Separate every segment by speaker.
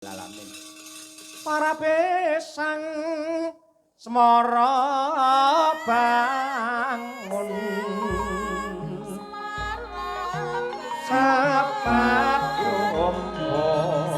Speaker 1: Alamin. Para besang semara bangun sapat ombo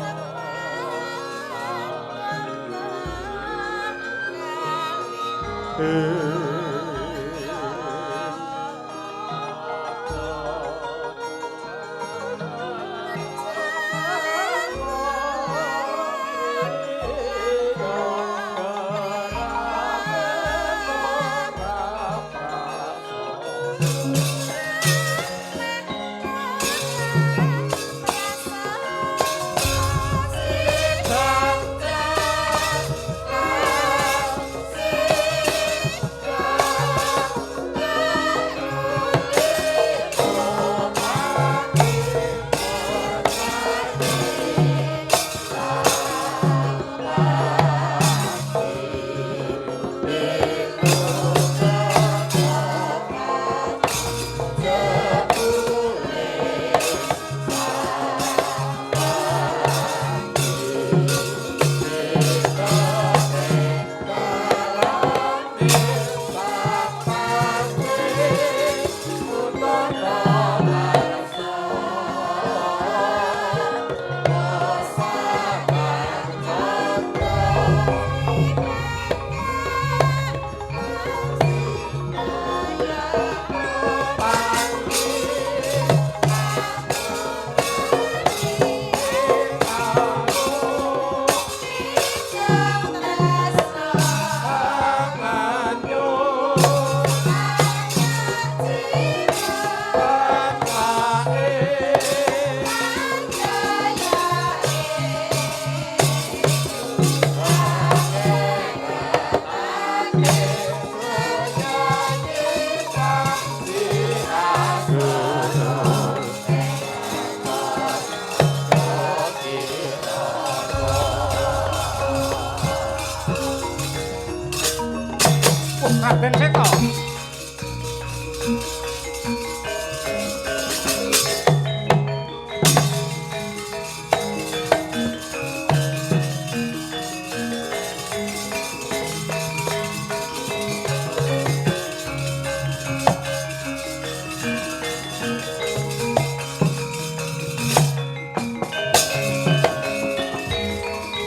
Speaker 1: Raden Seta.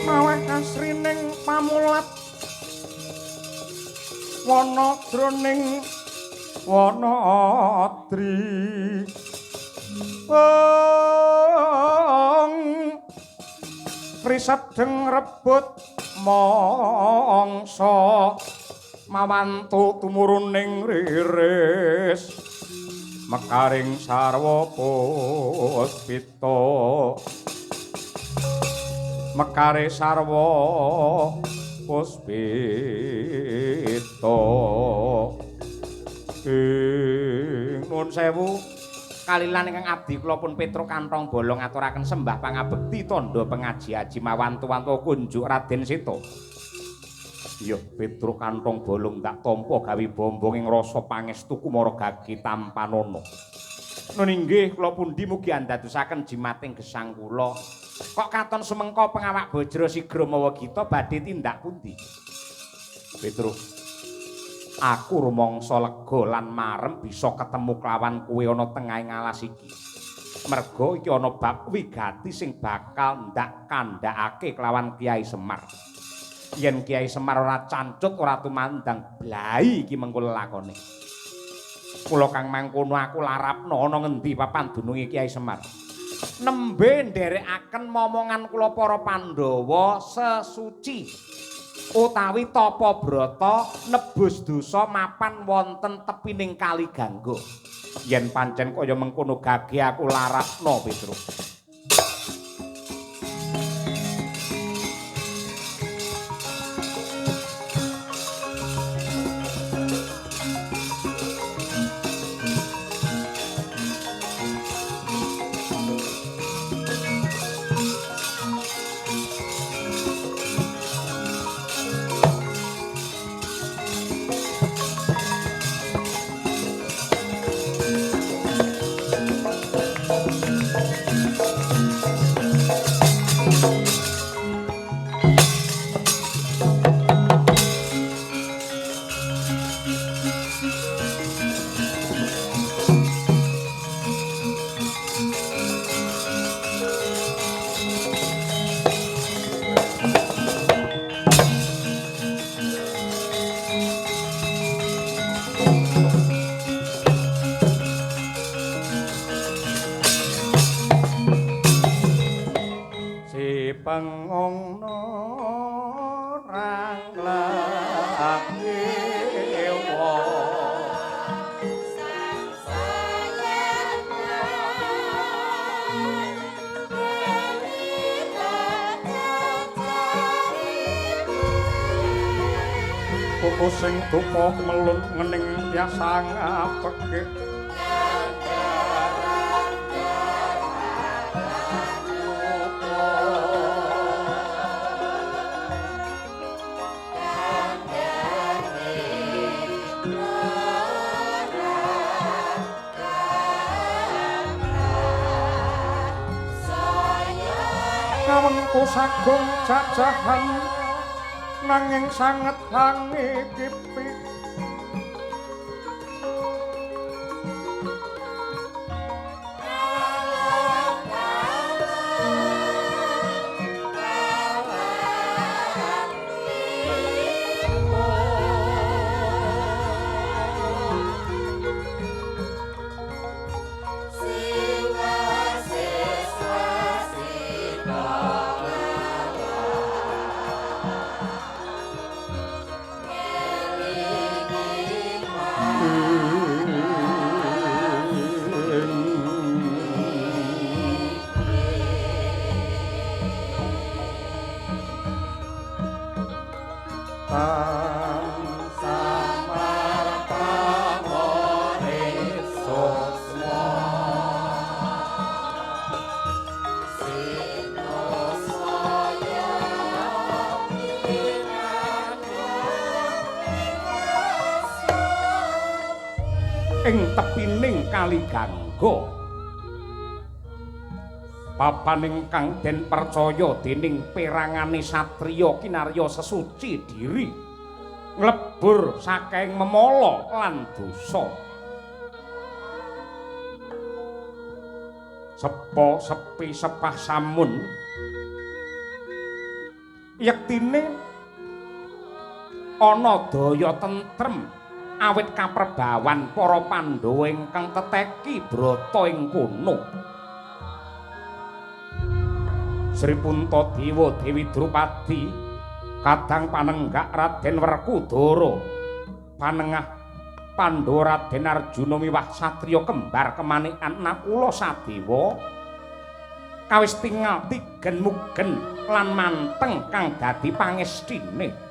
Speaker 1: Maweh asrining pamulat wana jroning wana adri wong risedeng rebut mangsa mawantu tumuruning riris mekaring sarwa puspita mekare sarwa puspita. Nuwun sewu kalilan ingkang abdi kula pun Petruk Kantong Bolong aturaken sembah pangabekti tandha pengaji-aji mawantu-wantu kunjuk Raden Seta. Iya Petruk Kantong Bolong tak tampa gawe bombong ing rasa pangestu kumara gagi tampanana. Nun inggih kula pundi mugi andadosaken jimating gesang kula. Kok katon sumengko pengawak bajra sigra mawa gita badhe tindak pundi? Petruk, aku rumangsa lega lan marem bisa ketemu kelawan kowe ana tengahing alas iki. Merga iki ana bab wigati sing bakal ndak kandhakake kelawan Kyai Semar. Yen Kyai Semar ora cancut ora tumandang blai iki mengko lelakone. Kula kang mangkono aku larapno ana ngendi papan dununge Kyai Semar. Nembe nderekaken momongan kula para Pandhawa sesuci utawi tapa brata nebus dosa mapan wonten tepining Kali Gangga. Yen pancen kaya mengkono gage aku larapno Petruk. Pengong norang lekewa Kuku sing dupa melun ngening tiasa ngapeke Kawengku sagung jajahan nanging sanget hangikipi ing tepining Kali Gangga papan ingkang den percaya dening perangane satriya kinarya sesuci diri nglebur saking memala lan dosa sepo sepi sepah samun yektine ana daya tentrem awit kaprebawan para Pandhawa ingkang teteki brata ing kono. Sri Puntadewa Dewi Drupadi kadang panenggak Raden Werkudara panengah Pandhawa Raden Arjuna miwah satriya kembar kemanikan Nakula Sadewa kawis tingal tigen mugen lan manteng kang dadi pangestine.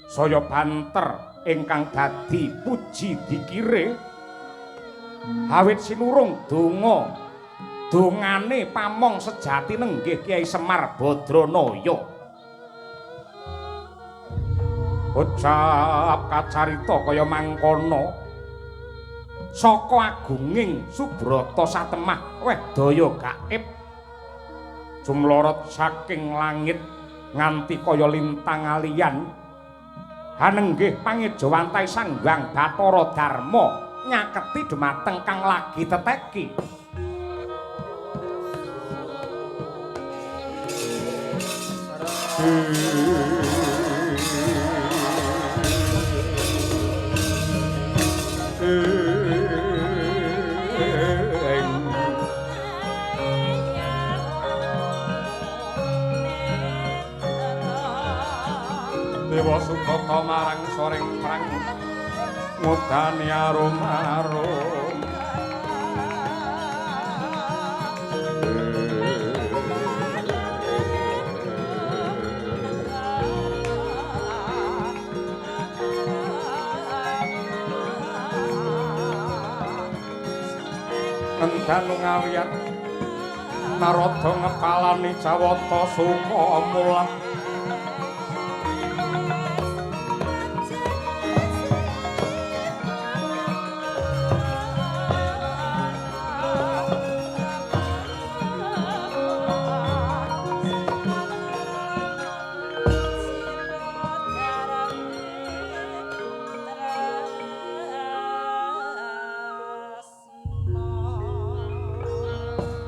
Speaker 1: Saya banter ingkang dadi puji dikire awit sinurung donga dongane pamong sejati nenggih Kyai Semar Badranaya. Ucap kacarita kaya mangkono saka agunging subrata satemah weh daya gaib jumlorot saking langit nganti kaya lintang alian hanenggih pangejawantai Sang Hyang Bathara Darma nyaketi dhumateng kang lagi teteki. Dewa Sukata marang soring prang ngudani arum-arum Endanu ngawiyat Narada ngepalani Jawata Sukamula.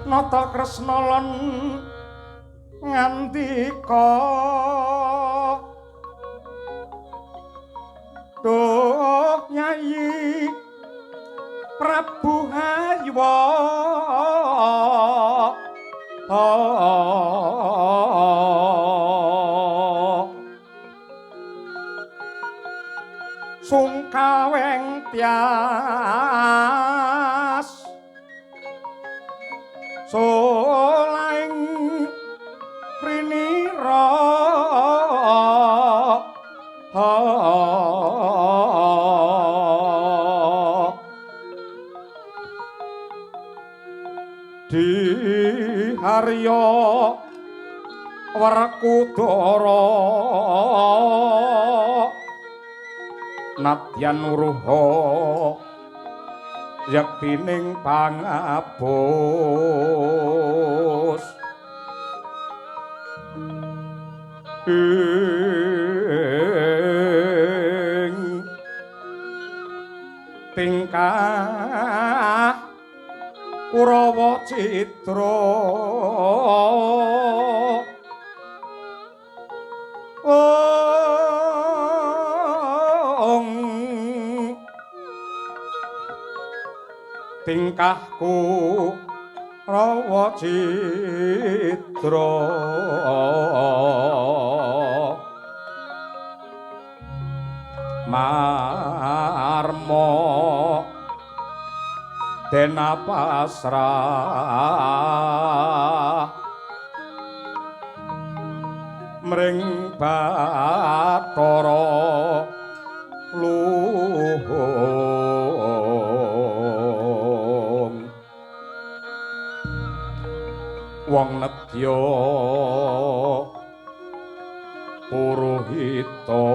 Speaker 1: Nata Kresna lan ngandika Duh Nyai Prabu Haywa Sungkaweng tias solaing rinira di Harya Werkudara nadyan nuruha yektining pangabus ing tingkah Kurawa Citra tingkahku rawa citra marma dena pasrah mring Bathara Luhung wong nedya puruhita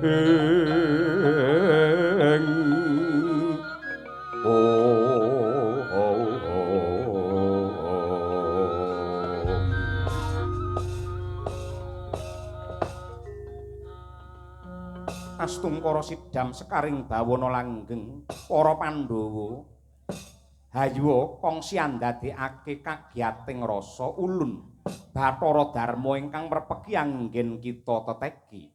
Speaker 1: ing Astungkara sidam sekaring bawana langgeng para Pandhawa hayuwa kongsi andadekake kagiyating rasa ulun Bathara Darma ingkang merpeki anggen kita teteki.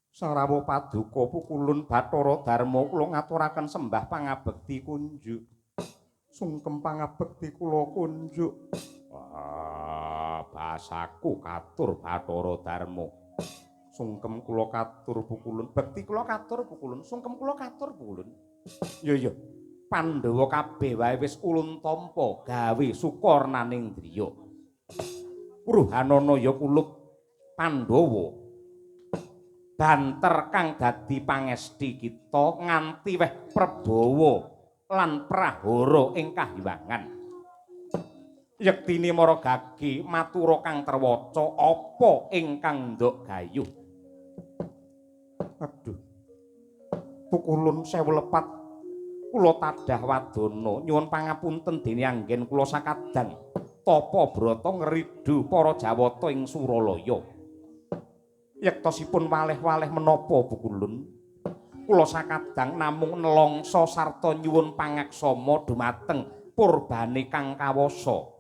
Speaker 1: Sarawuh paduka pukulun Bathara Darma kula ngaturaken sembah pangabekti kunjuk. Sungkem pangabekti kula kunjuk. Wah, basaku katur Bathara Darma. Sungkem kula katur pukulun, bekti kula katur pukulun, sungkem kula katur pukulun. Yo yo, Pandhawa kabeh wae wis ulun tampa gawe sukarnaning driya. Ruhanana ya kulup Pandhawa. Banter kang dadi pangesti kita nganti weh prabawa lan prahara ing kahiwangan. Yektine mara gagi matura kang terwaca apa ingkang ndok gayuh. Aduh. Pukulun sewu lepat kula tadah wadana nyuwun pangapunten dene anggen kula sakadang tapa brata ngridu para Jawata ing Suralaya. Yektosipun waleh-waleh menapa pukulun? Kula sakadang namung nelongso sarta nyuwun pangaksama dumateng purbane kang kawasa.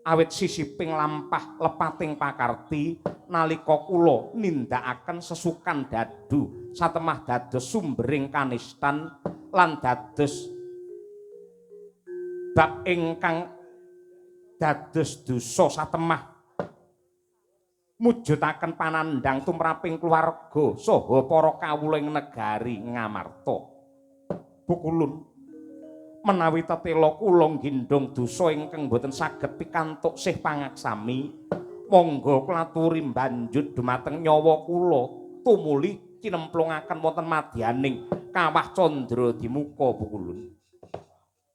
Speaker 1: Awit sisiping lampah lepating pakarti nalika kula nindakaken sesukan dadu satemah dados sumbering kanistan lan dados bab ingkang dados dosa satemah mujudaken panandhang tumraping keluarga saha para kawula ing negari Ngamarta. Pukulun menawi tetela kula nggindhong dosa ingkang boten saged pikantuk sih pangaksami, monggo kula aturi mbanjut dumateng nyawa kula tumuli cinemplungaken wonten madyaning kawah candra dimuka pukulun.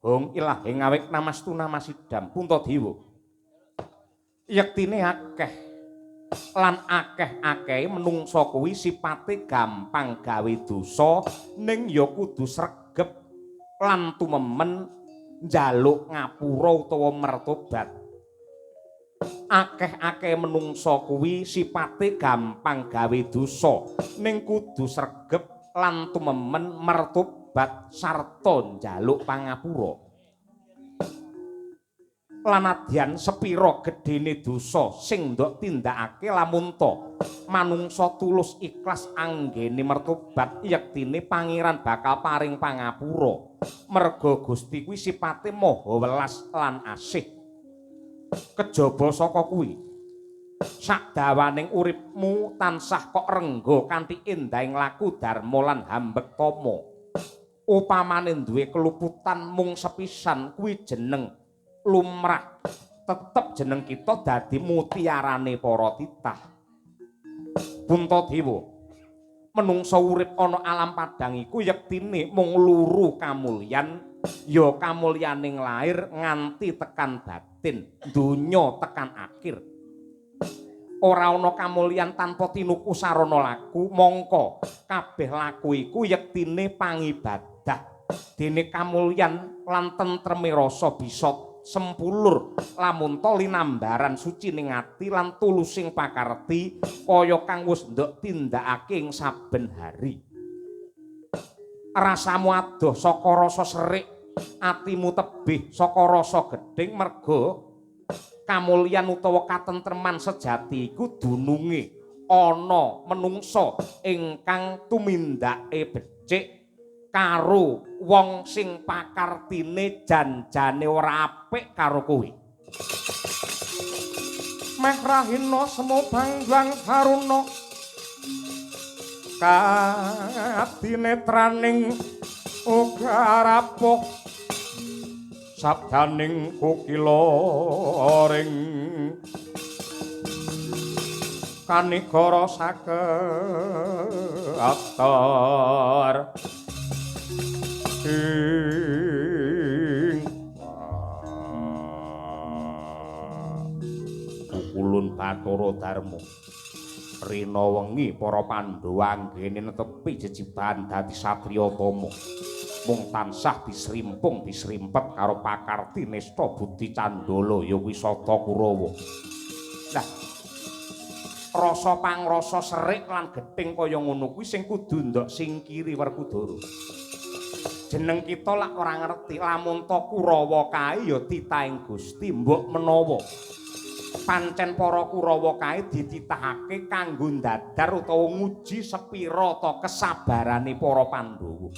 Speaker 1: Hong ilahe ngawik namastu namasidam Puntadewa. Yektine akeh lan akeh-akehe menungsa kuwi sipate gampang gawe dosa ning ya kudu sregep lan tumemen njaluk ngapura utawa mertobat. Akeh-akeh menungsa kuwi sipate gampang gawe dosa ning kudu sregep lan tumemen mertobat sarta njaluk pangapura. Lanadyan sepira gedene dosa sing ndok tindakake lamun ta manungsa tulus ikhlas anggene mertobat yektine Pangeran bakal paring pangapura. Merga Gusti kuwi sipate maha welas lan asih. Kejaba saka kuwi, sakdawaning uripmu tansah kok rengga kanthi endahing laku dharma lan hambektama. Upamane duwe keluputan mung sepisan kuwi jeneng lumrah, tetep jeneng kita dadi mutiarane para titah. Puntadewa, menungsa urip ana alam padhang iku yektine mung luru kamulyan, ya kamulyaning lair nganti tekan batin, donya tekan akhir. Ora ana kamulyan tanpa tinuku sarana laku, mongko kabeh laku iku yektine pangibadah. Dene kamulyan lan tentreme rasa bisa sempulur lamun ta linambaran suci ning ati lan tulusing pakarti kaya kang wis ndok tindakake ing saben hari. Rasamu adoh saka rasa serik, atimu tebih saka rasa gedhing merga kamulyan utawa katentreman sejati iku dununge ana menungsa ingkang tumindake becik karo wong sing pakartine janjane ora apik karo kowe. Meh rahina semu bangdang taruna kadinetraning uga rapuh sabdaning kukila ring kanigara saketor ing kukulun Bathara Darma. Rina wengi para Pandhawa anggene netepi jejibahan dadi satriya tama. Mung tansah disrimpung disrimpet karo pakarti nista budi candala ya kuwi Sata Kurawa. Lah rasa pangrasa serik lan gething kaya ngono kuwi sing kudu ndok singkiri Werkudara. Jeneng kita lak ora ngerti lamun ta Kurawa kae ya titahing Gusti mbok menawa pancen para Kurawa kae dititahake kanggo ndadar utawa nguji sepira ta kesabarane para Pandhawa.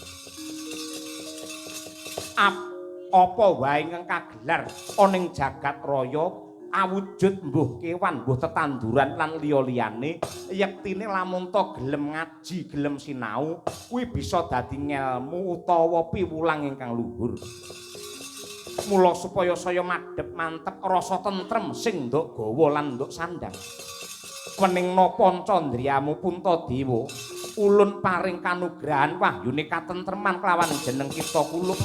Speaker 1: Apa wae ingkang kagelar ana ing jagat raya awujud mbuh kewan, mbuh tetanduran lan liya-liyane, yektine lamun ta gelem ngaji, gelem sinau, kuwi bisa dadi ngelmu utawa piwulang ingkang luhur. Mula supaya saya madhep mantep rasa tentrem sing ndok gawa lan ndok sandang. Weningna pancandriyamu Puntadewa, ulun paring kanugrahan wahyune katentreman kelawan jeneng kita kulup.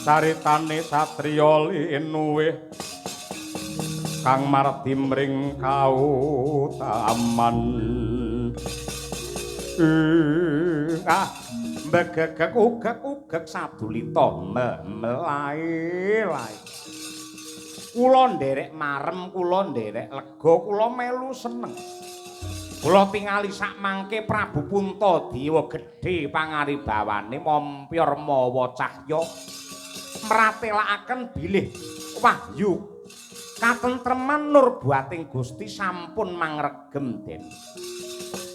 Speaker 1: Caritane satriya linuwih kang mardi mring kautaman. Ah mbegegek ugek-ugek sadulita melae-lae. Kula nderek marem, kula nderek lega, kula melu seneng. Kula tingali sakmangke Prabu Puntadewa gedhe pangaribawane mompyor mawa cahya mratelakaken bilih wahyu Katentreman nurbuating Gusti sampun mangregem Den.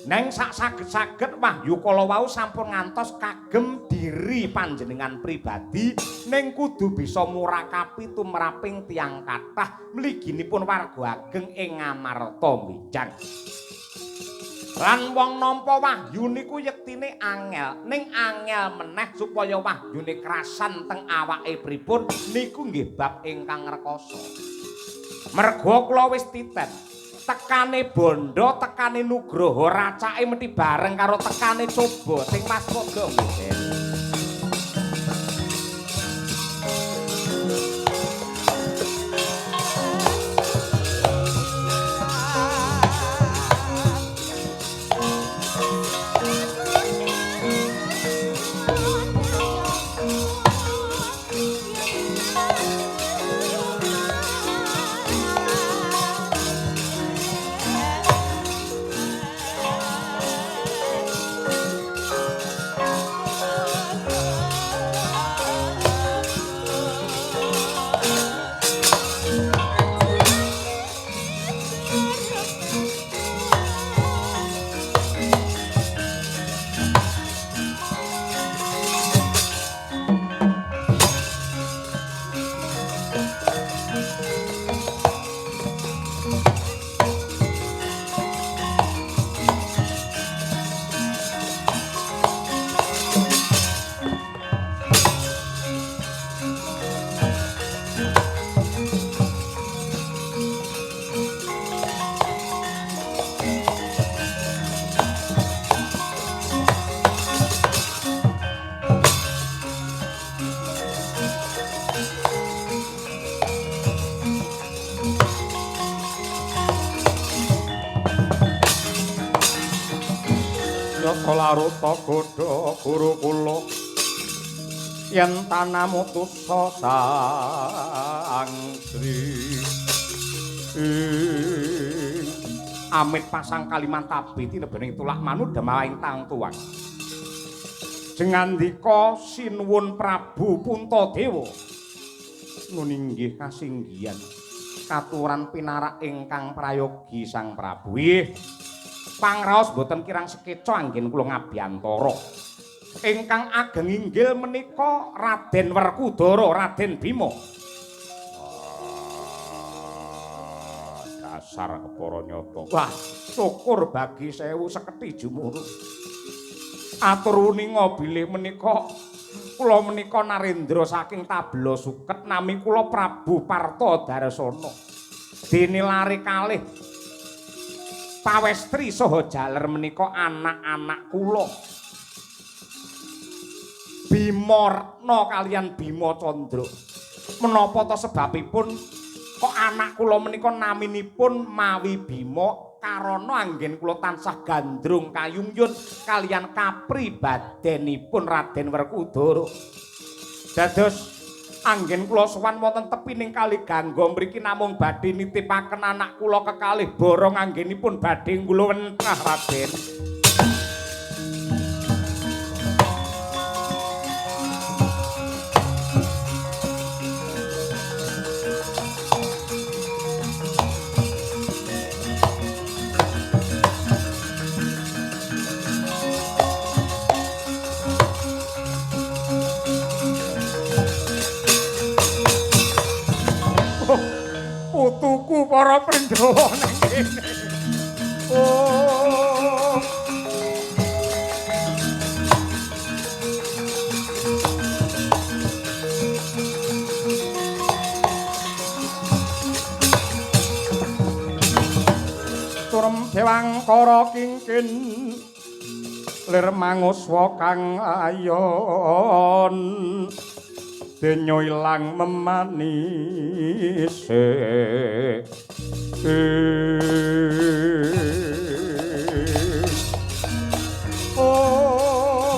Speaker 1: Neng sak saged-saged wahyu kala wau sampun ngantos kagem diri panjenengan pribadi ning kudu bisa murakapi tumraping tiyang kathah mliginipun warga ageng ing Ngamarta Mbijang. Lan wong nampa wahyu niku yektine angel, ning angel meneh supaya wahyune krasan teng awake pripun niku nggih bab ingkang rekoso. Merga kula wis titen, tekane bondo, tekane nugroho racake mesti bareng karo tekane coba sing waspada nggih. Laruta godha guru kula yen tanamutusa Sang Sri amit pasang Kalimantabi tinebening tulak manudamaing tangtuwang jengandika sinuwun Prabu Puntadewa nuninggih kasinggihan katuran pinarak ingkang prayogi Sang Prabu. Pangraos boten kirang sekeca anggen kula ngabiyantara. Ingkang ageng inggil menika Raden Werkudara, Raden Bima. Dasar kepara nyata. Wah, syukur bagi sewu seketi jumuru. Atur wuninga bilih menika kula menika narendra saking Tabla Suket nami kula Prabu Parta Darsana. Dene lare kalih pawestri saha jaler menika anak-anak kula Bima Retna kaliyan Bima Candra. Menapa ta sebabipun kok anak kula menika naminipun mawi Bima karana anggen kula tansah gandrung kayungyun kaliyan kapribadenipun Raden Werkudara. Dados anggen kula sowan wonten tepining Kali Gangga mriki namung badhe nitipaken anak kula kekalih borong anggenipun badhe ngluwentah Raden. Putuku para Pandhawa nang kene. Oh. Turem dewangkara kingkin lir manguswa kang ayon. Denyo ilang memanise. Oh.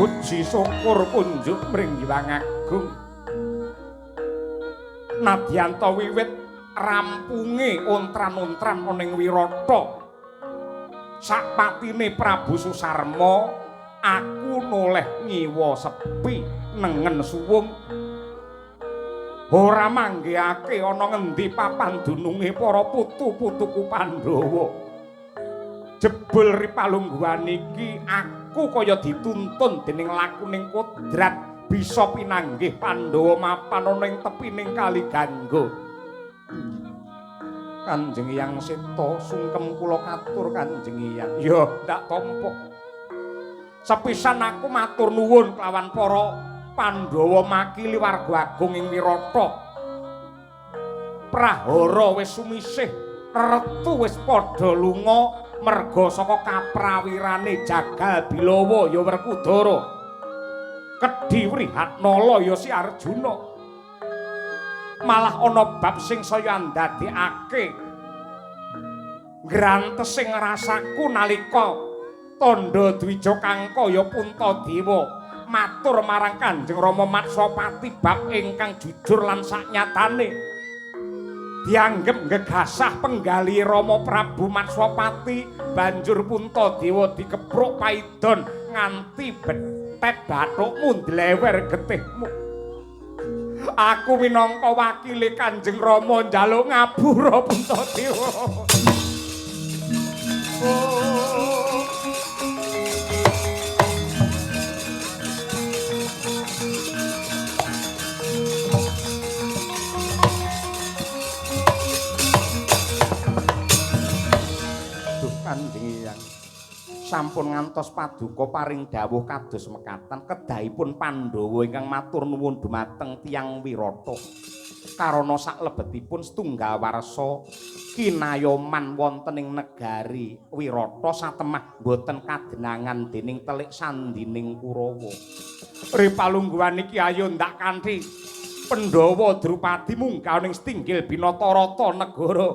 Speaker 1: Uji syukur kunjuk mring Hyang Agung. Nadyanta wiwit rampunge ontran-ontran ana ing wirata. Sakpatine Prabu Susarma aku noleh ngiwa sepi nengen suwung. Ora manggihake ana ngendi papan dununge para putu-putuku Pandhawa. Jebul ri palungguhan iki aku kaya dituntun dening lakuning kodrat bisa pinanggih Pandhawa mapan ana ing tepining Kali Gangga. Kanjeng Hyang Seta sungkem kula katur Kanjeng Hyang. Ya ndak tampa. Sepisan aku matur nuwun kelawan para Pandhawa makili warga agung ing Wirata. Prahara wis sumisih, retu wis padha lunga merga saka kaprawirane Jagal Bilawa ya Werkudara. Kedhi Wrihatnala ya si Arjuna. Malah ana bab sing saya ndadekake ngrantesing rasaku nalika tandha Dwija Kangka ya Puntadewa matur marang Kanjeng Rama Matsapati bab ingkang jujur lan saknyatane. Dianggep nggegasah penggali Rama Prabu Matsapati, banjur Puntadewa dikepruk paidon nganti betet bathukmu ndlewer getihmu. Aku minangka wakile Kanjeng Rama njaluk ngapura Puntadewa. Oh. Duh Kanjeng Hyang, sampun ngantos paduka paring dawuh kados mekaten kedahipun Pandhawa ingkang matur nuwun dumateng tiyang Wirata. Karana saklebetipun setunggal warsa kinayoman wonten ing negari Wirata satemah boten kadenangan dening telik sandining Kurawa. Ri palungguhan iki ayo ndak kanthi Pandhawa Drupadi munggah ning setinggil Binatarata negara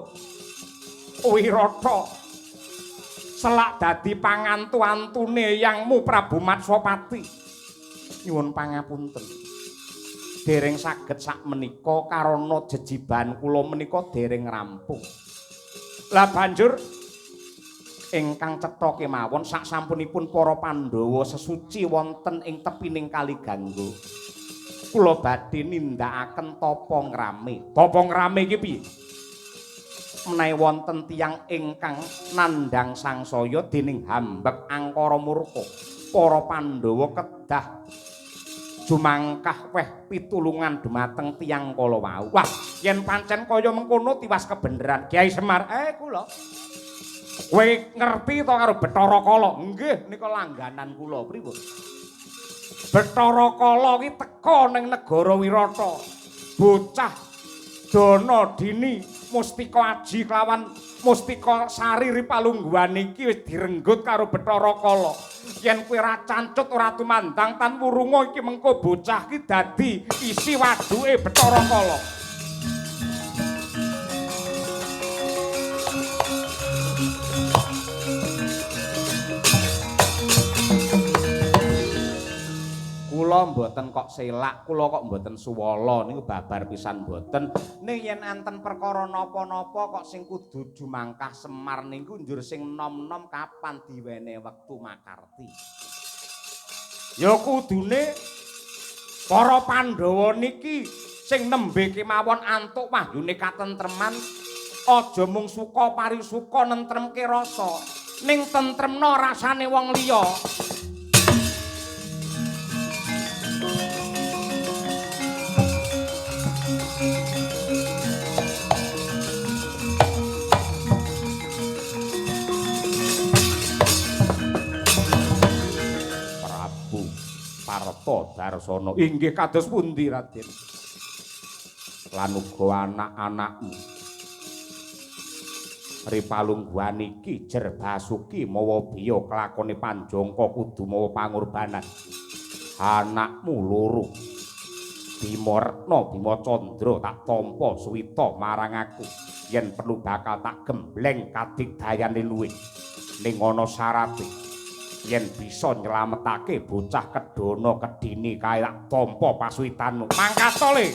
Speaker 1: Wirata. Selak dadi pangantu-antune yangmu Prabu Matsapati. Nyuwun pangapunten. Dereng saged sakmenika karana jejibahan kula menika dereng rampung. Lah banjur ingkang cetha kemawon saksampunipun para Pandhawa sesuci wonten ing tepining Kali Gangga. Kula badhe nindakaken tapa ngrame. Tapa ngrame iki piye? Menawi wonten tiyang ingkang nandhang sangsaya dening hambek angkara murka, para Pandhawa kedah jumangkah weh pitulungan dumateng tiyang kala wau. Wah, yen pancen kaya mengkono tiwas kebeneran Kyai Semar. Kula. Kowe ngerti to karo Bathara Kala? Nggih, nika langganan kula. Pripun? Bathara Kala ki teka ning negara Wirata. Bocah Dana Dini Mustika Aji kelawan Mustika Sari ri palungguhan iki wis direnggut karo Bathara Kala. Yen kowe ora cancut ora tumandang tan wurunga iki mengko bocah ki dadi isi waduke Bathara Kala. Kula mboten kok selak, kula kok mboten suwala niku babar pisan mboten. Ning yen enten perkara napa-napa kok sing kudu jumangkah Semar niku njur sing nom-nom kapan diwene wektu makarti. Ya kudune para Pandhawa niki sing nembe kemawon antuk wahyune katentreman, aja mung suka parisuka nentremke rasa, ning tentremna rasane wong liya. Parta Darsana inggih kados pundi Raden? Lan uga anak-anakmu. Ri palungguhan iki Jer Basuki mawa biya kelakone panjangka kudu mawa pangorbanan. Anakmu loro Bima Retna Bima Candra tak tampa suwita marang aku. Yen perlu bakal tak gembleng kadigdayane luwih. Ning ana syarate. Yen bisa nyelametake bocah Kedana Kedini kae tak tampa pasuwitanmu. Mangkat to, Le.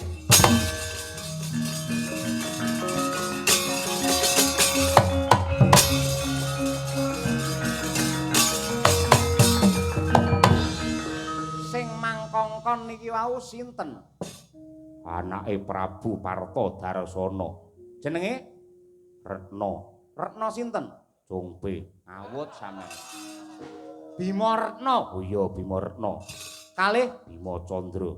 Speaker 1: takon niki wau sinten? Anake Prabu Parta Darsana. Jenenge Retna. Retna sinten? Jongpe. Awut sampean. Bima Retna. Oh iya Bima Retna. Kalih Bima Candra.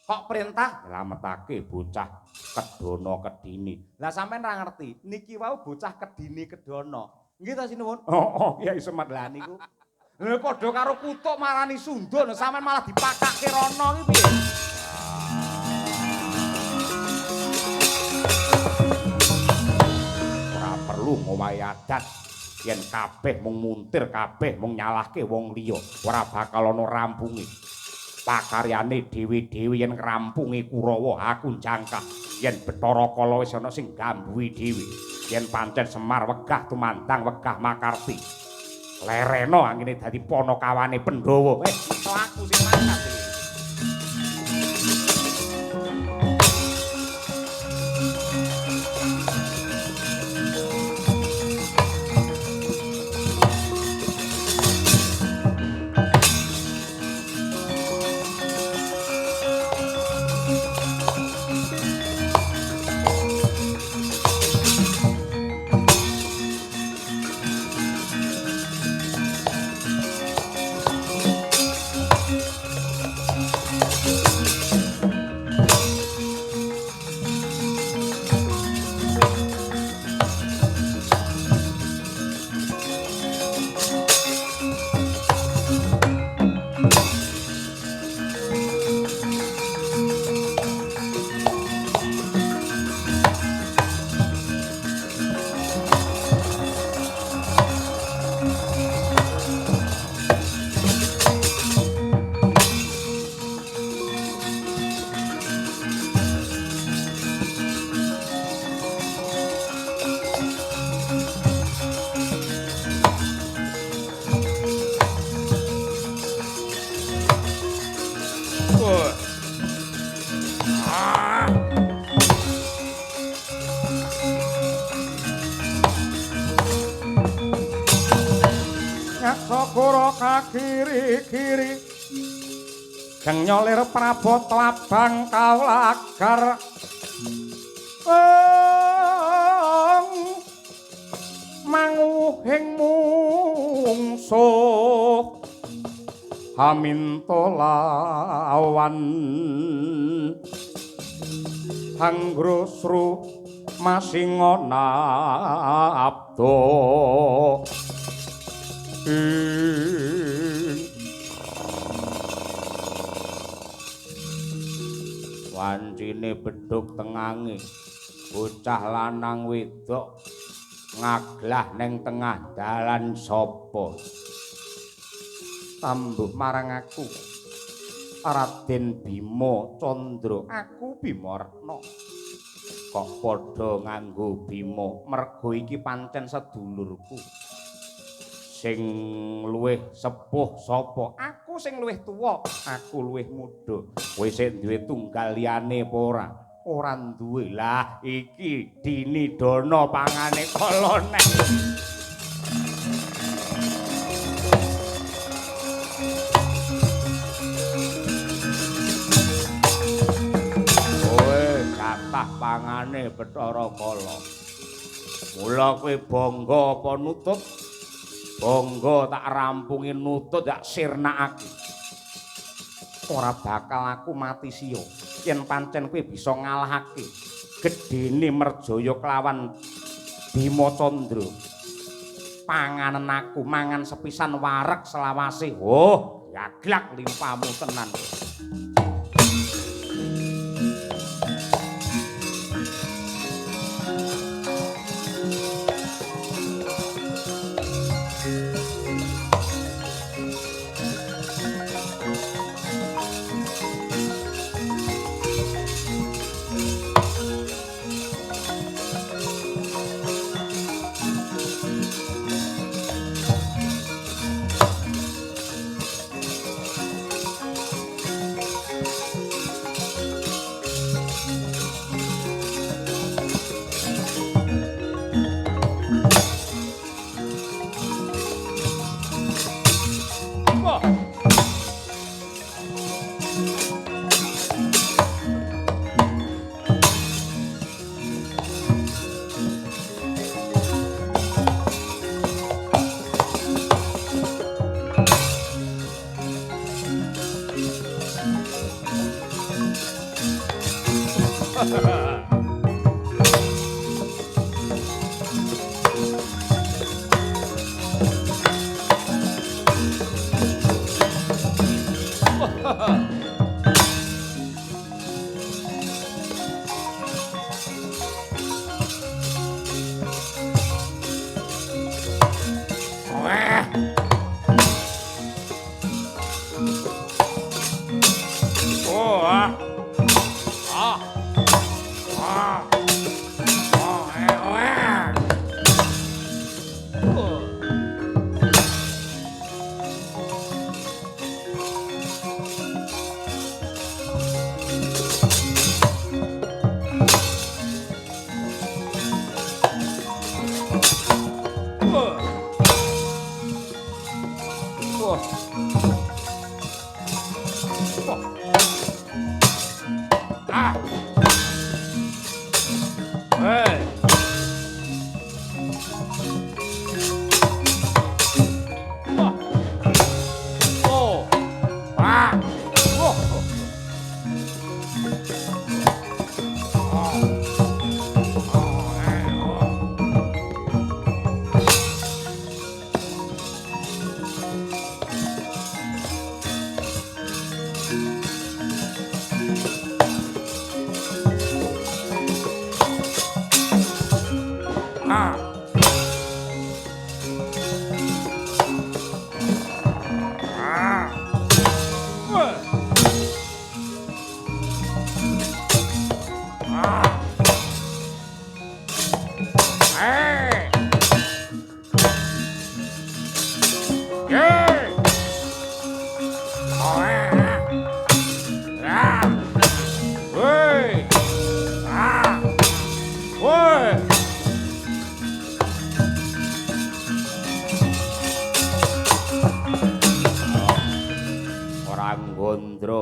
Speaker 1: Kok perintah nyelametake bocah Kedana Kedini. Lah sampean ra ngerti, niki wau bocah Kedini Kedana. Nggih ta sinuwun? Heeh, Kyai Semar. Lah niku. Lha padha karo kutuk marani Sunda, sampean malah dipakake rono iki piye? Ora perlu ngowahi adat. Yen kabeh mung muntir, kabeh mung nyalahke wong liya, ora bakal ana rampunge. Pakaryane dhewe-dhewe yen ngrampungi Kurawa aku jangkah. Yen Bathara Kala wis ana sing gambuhi dhewe. Yen pancen Semar wegah tumandang wegah makarti. Lerena angene dadi panakawane Pandhawa. Iso aku sing mangkat iki. Kiri-kiri geng nyolir prabota abang kawlagar manguhing mungsuh haminto lawan hangrusru masingona abdo. Wancine bedhug tengange bocah lanang wedok ngaglah neng tengah dalan sapa? Tambuh marang aku Raden Bima Candra. Aku Bima Retna. Kok padha nganggo Bima? Mergo iki pancen sedulurku. Sing luwih sepuh sapa? Aku sing luwih tuwa, aku luwih muda. Kowe sik duwe tunggal liyane apa ora? Ora duwe. Lah iki Dini Dana pangane kolonek. Kowe jatah pangane Bathara Kala. Mula kowe bangga apa nutup? Bangga tak rampungi nutut tak sirnakake. Ora bakal aku mati siya yen pancen kowe bisa ngalahake gedene Merjaya kelawan Bima Candra. Panganen aku mangan sepisan wareg selawase. Oh, yaglak limpamu tenan.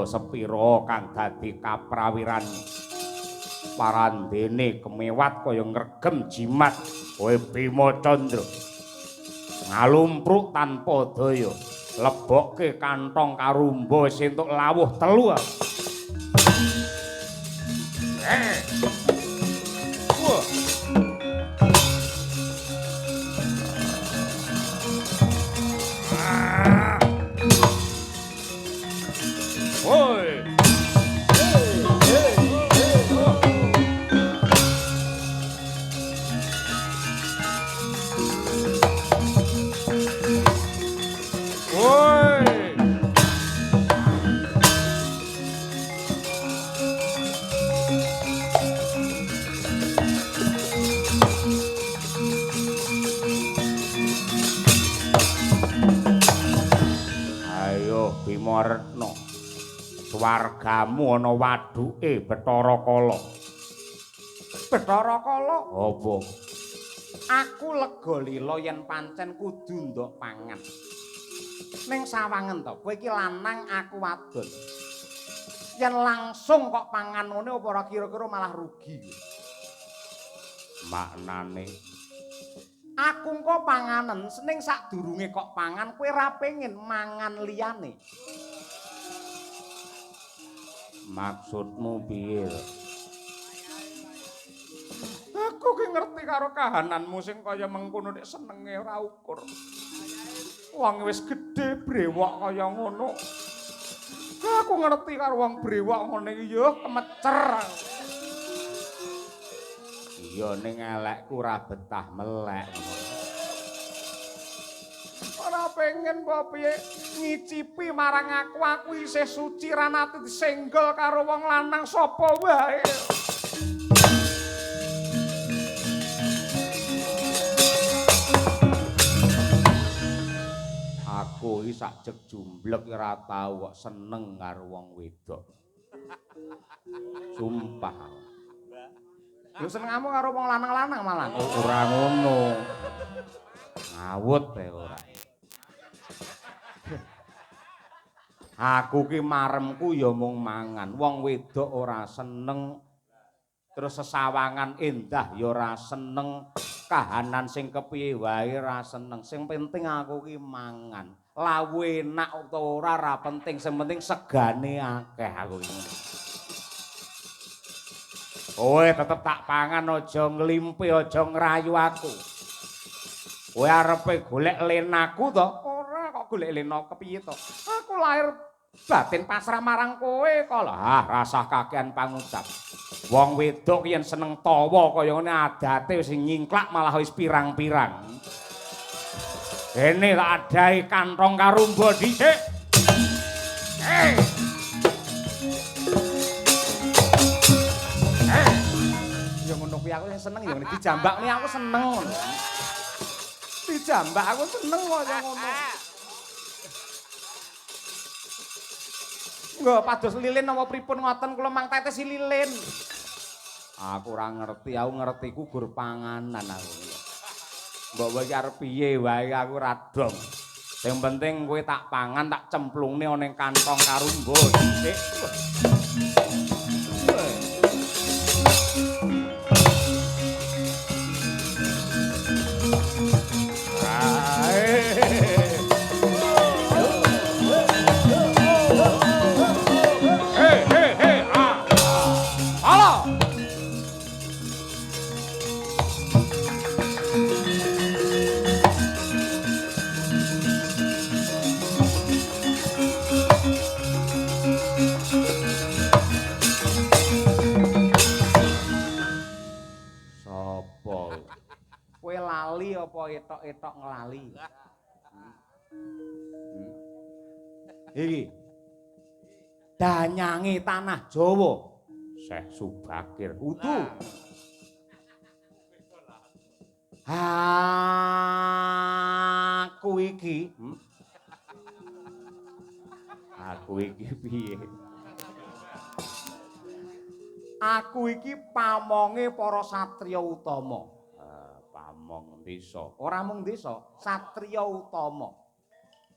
Speaker 1: Sepira kang dadi kaprawiran parandene kemewat kaya ngregem jimat kowe Bima Candra ngalumpruk tanpa daya lebokke kantong karumba wis entuk lawuh telu. Swargamu ana waduke Bathara Kala. Bathara Kala? Apa? Aku lega lila yen pancen kudu ndok pangan. Ning sawangen to, kowe iki lanang aku wadon. Yen langsung kok pangan ngene apa ora kira-kira malah rugi. Maknane aku engko panganen ning sadurunge kok pangan kowe ora pengin mangan liyane. Maksudmu piye? Aku ki ngerti karo kahananmu sing kaya mengkono nek senenge ora ukur. Wong wis gedhe brewok kaya ngono. Aku ngerti karo wong brewok ngene iki ya kemecer. Iya ning elekku ora betah melek. Ora pengen apa piye ngicipi marang aku, aku isih suci ra nate disenggol karo wong lanang sapa wae. Aku iki sak jek jumblek ora tau kok seneng karo wong wedok. Sumpah. Lho senengamu karo wong lanang-lanang malah. Ora ngono. Ngawut bae ora. Aku ki maremku ya mung mangan. Wong wedok ora seneng. Terus sesawangan endah ya ora seneng. Kahanan sing kepiye wae ora seneng. Sing penting aku ki mangan. Lawu enak utawa ora ora penting, sing penting segane akeh aku iki. Kowe tetep tak pangan, aja nglimpi, aja ngrayu aku. Kowe arepe golek lenaku to? Ora kok golek lena kepiye to? Aku lahir batin pasrah marang kowe kok. Ah, rasah kakean pangucap. Wong wedok yen seneng tawa kaya ngene adate wis nyingklak malah wis pirang-pirang. Kene tak adahi kantong karumba dhisik. Hei. Ya ngono kuwi aku seneng ya ngene dijambakne aku seneng ngono. Dijambak aku seneng kaya ngono. Nggo pados lilin napa pripun ngoten kula mang tetesi lilin. Aku ora ngerti, aku ngertiku gur panganan aku. Mbok kowe iki arep piye wae aku ora dong. Sing penting kowe tak pangan tak cemplungne ana ning kantong karumba dhisik. Apa etok-etok nglali. Iki danyange tanah Jawa Syekh Subakir udu. Aku iki aku iki piye? Aku iki pamonge para satriya utama. Pamong desa, ora mung desa, satriya utama.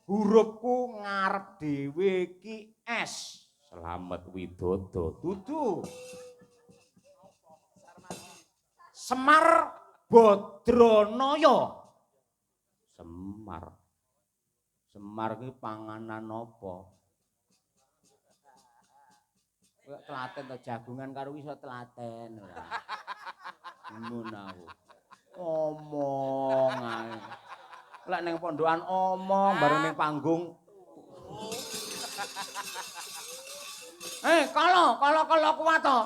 Speaker 1: Hurufku ngarep dhewe iki S. Slamet Widodo. Dudu. Semar Badranaya. Semar. Semar kuwi panganan apa? Kowe telaten to jagungan karo iso telaten ora. Ngono aku. Omong ae. Lek ning pondokan omong, baru ning panggung. Kala, kala kala kuat to.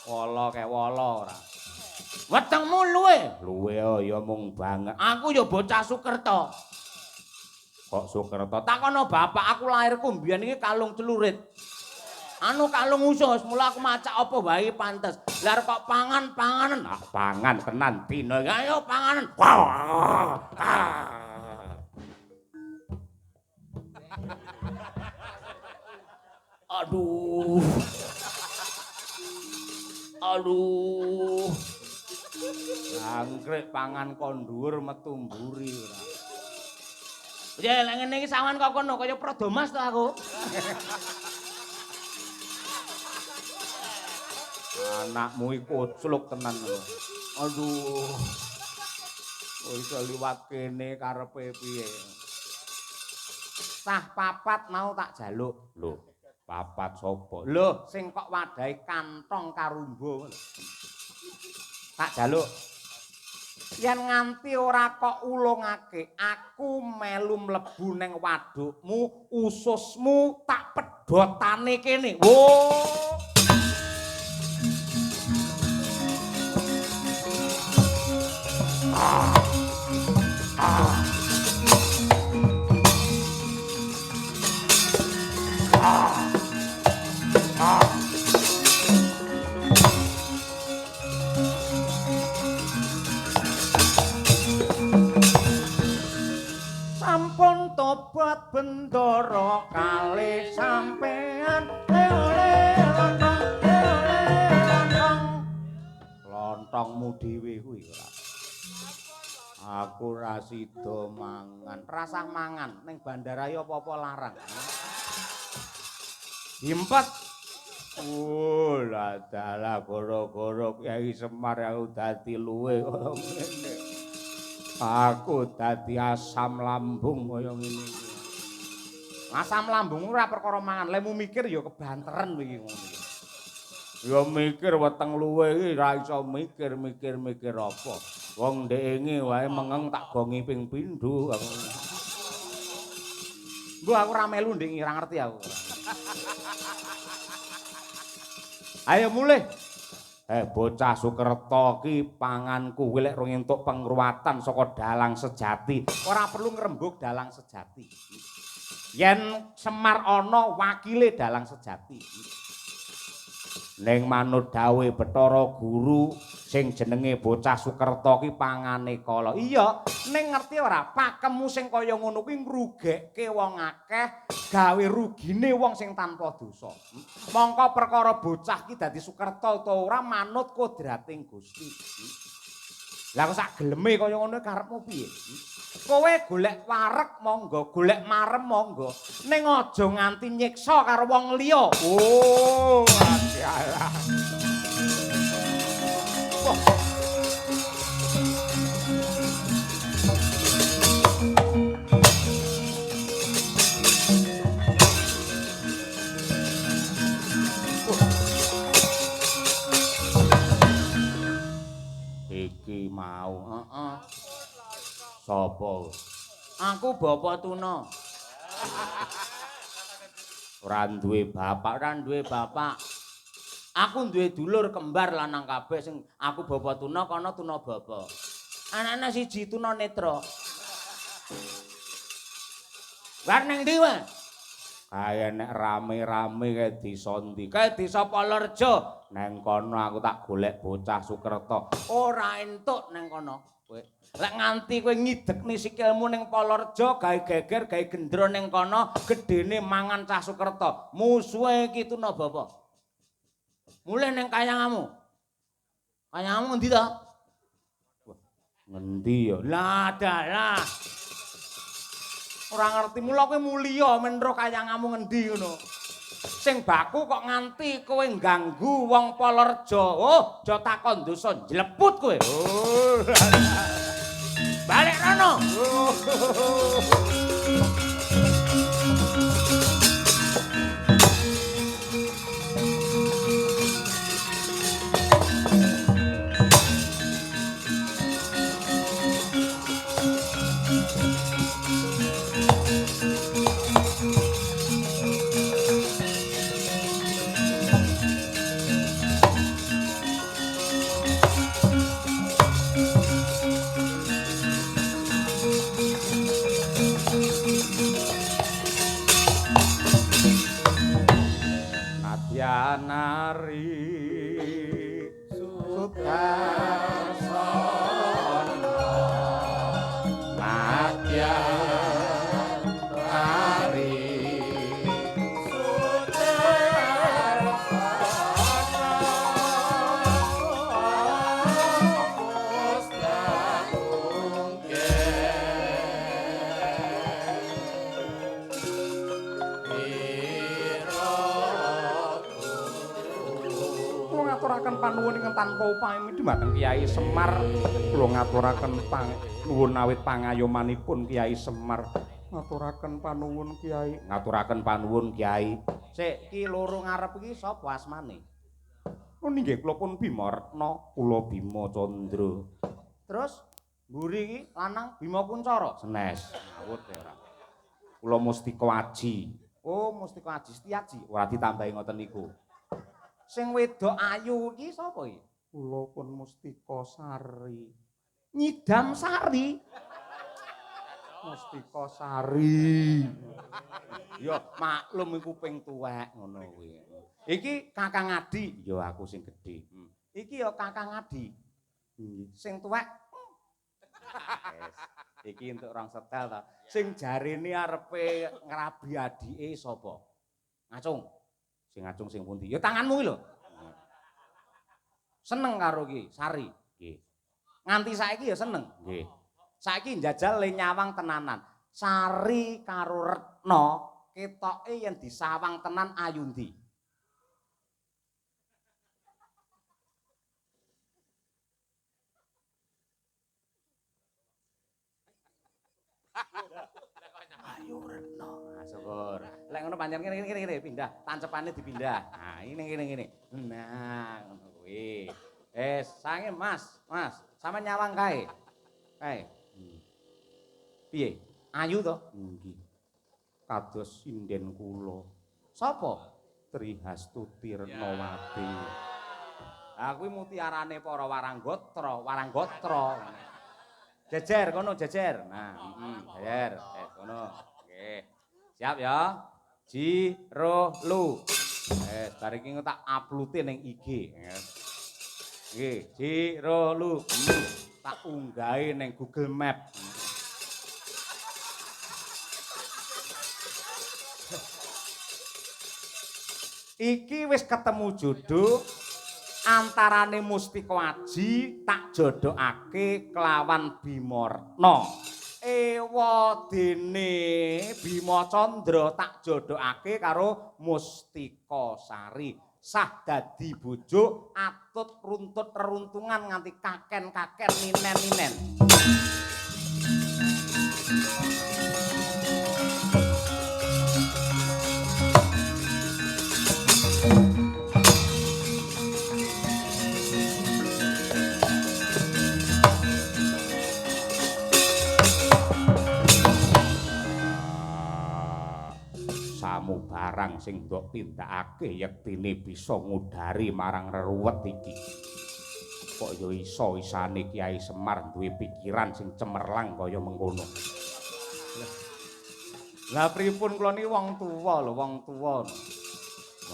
Speaker 1: Wala kewala ora. Wetengmu luwe. Luwe ya mung banget. Aku ya bocah Sukerta. Kok Sukerta? Takono bapak aku lahirku mbiyen iki kalung celurit. Anu kalung usus, mula aku macak apa wae pantes. Lah kok pangan-panganan? Ah, pangan tenan dina iki. Ayo panganan. Aduh. Aduh. Jangkrik pangan kon dhuwur metu mburi ora. Ya lek ngene iki sawan kok kono kaya Prodomas to aku. Anakmu iki kocluk tenan ngono. Aduh. Oh iso liwat kene karepe piye? Sah papat mau tak jaluk. Lho, papat sapa? Lho, sing kok wadahi kantong karumba. Tak jaluk. Yen nganti ora kok ulungake, aku melu mlebu ning wadukmu, ususmu tak pedhotane kene. Wo. Sampun tobat bendara kalih sampean le lontong le lontong lontongmu dhewe kuwi ora. Aku ora sida mangan, rasah mangan ning bandara ya apa-apa larang. Diempet. Oh, lah dalah gara-gara Kyai Semar aku dadi luwe kaya ngene. Aku dadi asam lambung kaya ngene iki. Asam lambung ora perkara mangan, lemu mikir ya kebanteren iki ngono iki. Ya mikir weteng luwe iki ora iso mikir mikir mikir apa. Wong ndek wae mengeng tak gongi ping pindho aku. Mbok aku ora melu ndek ora ngerti aku. Ayo mulih. Bocah Sukerta ki panganku kuwi lek rung entuk pengruwatan saka dalang sejati. Ora perlu ngrembug dalang sejati. Yen Semar ana wakile dalang sejati. Ning manut dawuhe Bathara Guru sing jenenge bocah Sukerta ki pangane kala. Iya, ning ngerti ora pakemmu sing kaya ngono kuwi ngrugekke wong akeh, gawe rugine wong sing tanpa dosa. Mongko perkara bocah ki dadi Sukerta utawa ora manut kodrating Gusti. Lah kok sak geleme kaya ngono karepmu piye? Kowe golek wareg monggo, golek marem monggo, ning aja nganti nyiksa karo wong liya. Oh, alah. Iki mau, heeh. Sapa?
Speaker 2: Aku Bapak Tuna.
Speaker 1: Ora duwe bapak,
Speaker 2: ora duwe bapak. Aku duwe dulur kembar lanang kabeh sing aku Bapak Tuna kono Tuna Bapa. Anane siji Tuna Netra. War ning ndi wae?
Speaker 1: Kae nek rame-rame kae desa ndi?
Speaker 2: Kae desa Polorejo.
Speaker 1: Neng kono aku tak golek bocah Sukerta.
Speaker 2: Ora entuk neng kono. Kowe lek nganti kowe ngidekni sikilmu ning Polorejo gawe geger, gawe gendro ning kono, gedene mangan cah Sukerta. Musuhe iki Tuna Bapa. Mulih ning kayangamu. Kayangamu ngendi ta?
Speaker 1: Wah, ngendi ya?
Speaker 2: Lah dalah. Ora ngerti mula kowe mulya men ro kayangamu ngendi ngono. Sing baku kok nganti kowe ngganggu wong Polorejo. Oh, aja takon dosa njleput kowe.
Speaker 1: Oh.
Speaker 2: Balik rono.
Speaker 1: Nari Sudarsana Nadya Nari Sudarsana Ngaturaken panuwun ingkang tanpa upami dhumateng Kyai Semar. Kula ngaturaken panuwun awit pangayomanipun Kyai Semar. Ngaturaken panuwun Kyai. Ngaturaken panuwun Kyai.
Speaker 2: Sik ki loro ngarep iki sapa asmane?
Speaker 1: Oh nggih kula pun Bima Retna, kula Bima Candra.
Speaker 2: Terus mburi iki lanang Bima Kuncara.
Speaker 1: Senes. Ngawut ya ora. Kula Mustika Aji.
Speaker 2: Oh, Mustika Aji Setiaji.
Speaker 1: Ora ditambahi ngoten niku.
Speaker 2: Sing wedok ayu iki sapa iki?
Speaker 1: Kula pun Mustika Sari.
Speaker 2: Nyidam Sari.
Speaker 1: Mustika Sari. Ya maklum iku ping tuwek ngono kuwi.
Speaker 2: Iki Kakang Adi.
Speaker 1: Ya aku sing gedhe.
Speaker 2: Iki ya Kakang Adi.
Speaker 1: Nggih.
Speaker 2: Sing tuwek.
Speaker 1: Wes, iki entuk rong setel ta. Sing jarene arepe ngrabi adike sapa?
Speaker 2: Ngacung.
Speaker 1: Sing ngacung sing pundi?
Speaker 2: Ya tanganmu iki lho. Seneng karo iki, Sari.
Speaker 1: Nggih.
Speaker 2: Nganti saiki ya seneng.
Speaker 1: Nggih.
Speaker 2: Saiki njajal le nyawang tenanan. Sari karo Retna ketoke yen disawang tenan ayu ndi?
Speaker 1: Ayu Retna. Nah, syukur. Lek ngono pancen kene kene kene pindah, tancepane dipindah. Nah, ini ngene ngene. Nah, ngono kuwi. Sange Mas, Mas, sampean nyawang kae. Kae. Piye? Ayu to? Nggih. Kados sinden kula. Sapa? Trihastuti Retnawati. Ha kuwi mutiarane para waranggotra, waranggotra. Jejer kono jejer. Nah, jejer. Kono. Nggih. Siap ya. Ji ro lu. Bar iki tak upload ning IG. Nggih, ji ro lu. Tak unggahi ning Google Map. Iki wis ketemu jodoh antarane Mustika Aji tak jodhokake kelawan Bimarna. Ewa dene Bima Candra tak jodhokake karo Mustika Sari. Sah dadi bojo atut runtut reruntungan nganti kaken-kaken ninen-ninen. Samu barang sing mbok tindakake yektine bisa ngudari marang reruwet iki. Kok ya iso isane Kiai Semar duwe pikiran sing cemerlang kaya mengkono. Lah pripun kula niki wong tuwa lho, wong tuwa.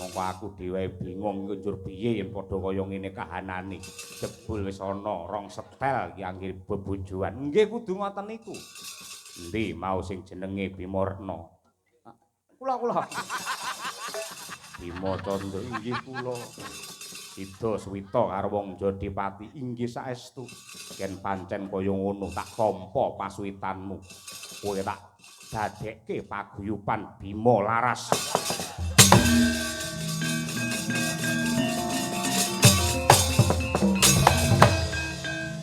Speaker 1: Mongko aku dhewe bingung iku njur piye yen padha kaya ngene kahanane. Jebul wis ana rong setel iki anggere bebojoan. Nggih kudu ngoten niku. Endi mau sing jenenge Bimarna? Kula kula. Bima Candra inggih kula. Ida suwita karo wong Jodipati inggih saestu. Yen pancen kaya ngono tak tampa pasuwitanmu. Kowe tak dadekke paguyuban Bima Laras.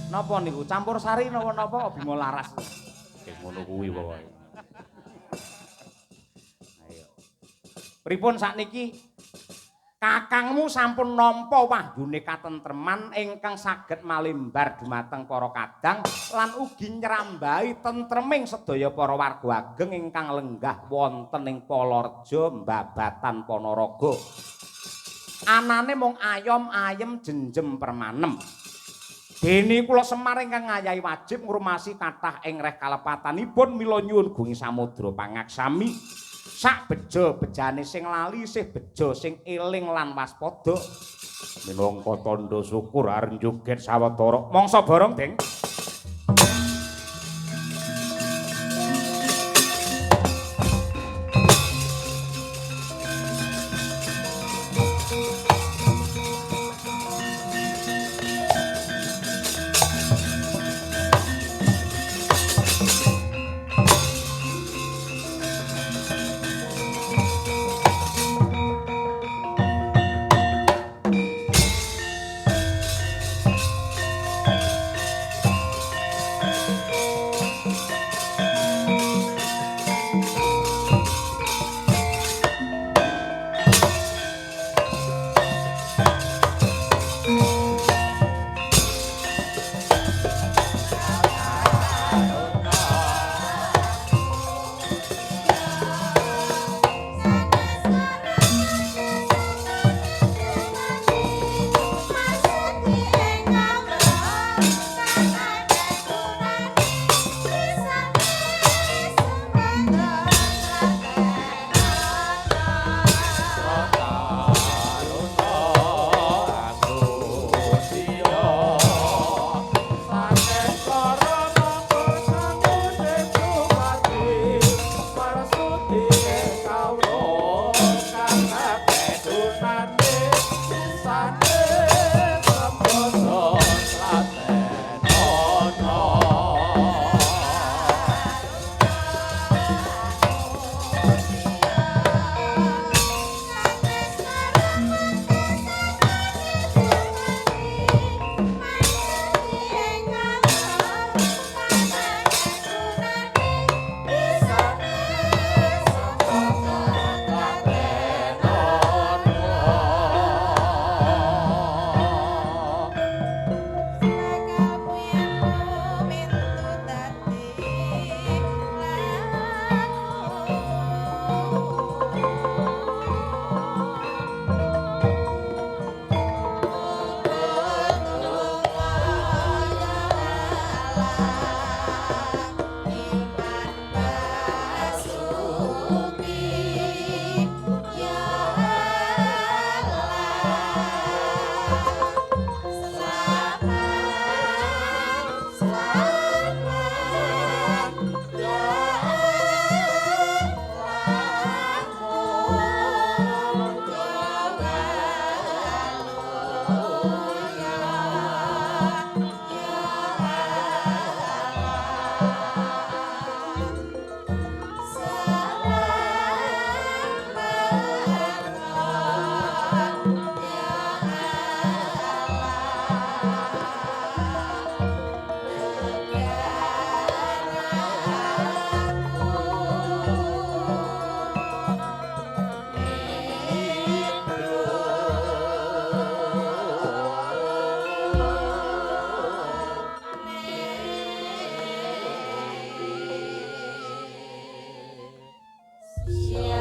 Speaker 1: Napa niku campur sari napa-napa Bima Laras? Ngono kuwi pokoke. Pripun sakniki kakangmu sampun nampa wahyune katentreman ingkang saged malimbar dumateng para kadang lan ugi nyrambahi tentreming sedaya para warga ageng ingkang lenggah wonten ing Polorejo Mbabatan Ponorogo. Anane mung ayom ayem jenjem permanem. Dene kula Semar ingkang ngayahi wajib ngrumasi kathah ing reh kalepatanipun mila nyuwun gunging samudra pangaksami. Sak bejo bejane sing lali isih bejo sing eling lan waspada. Minangka tandha syukur arep joget sawetara mangsa bareng, Deng.
Speaker 3: Siap.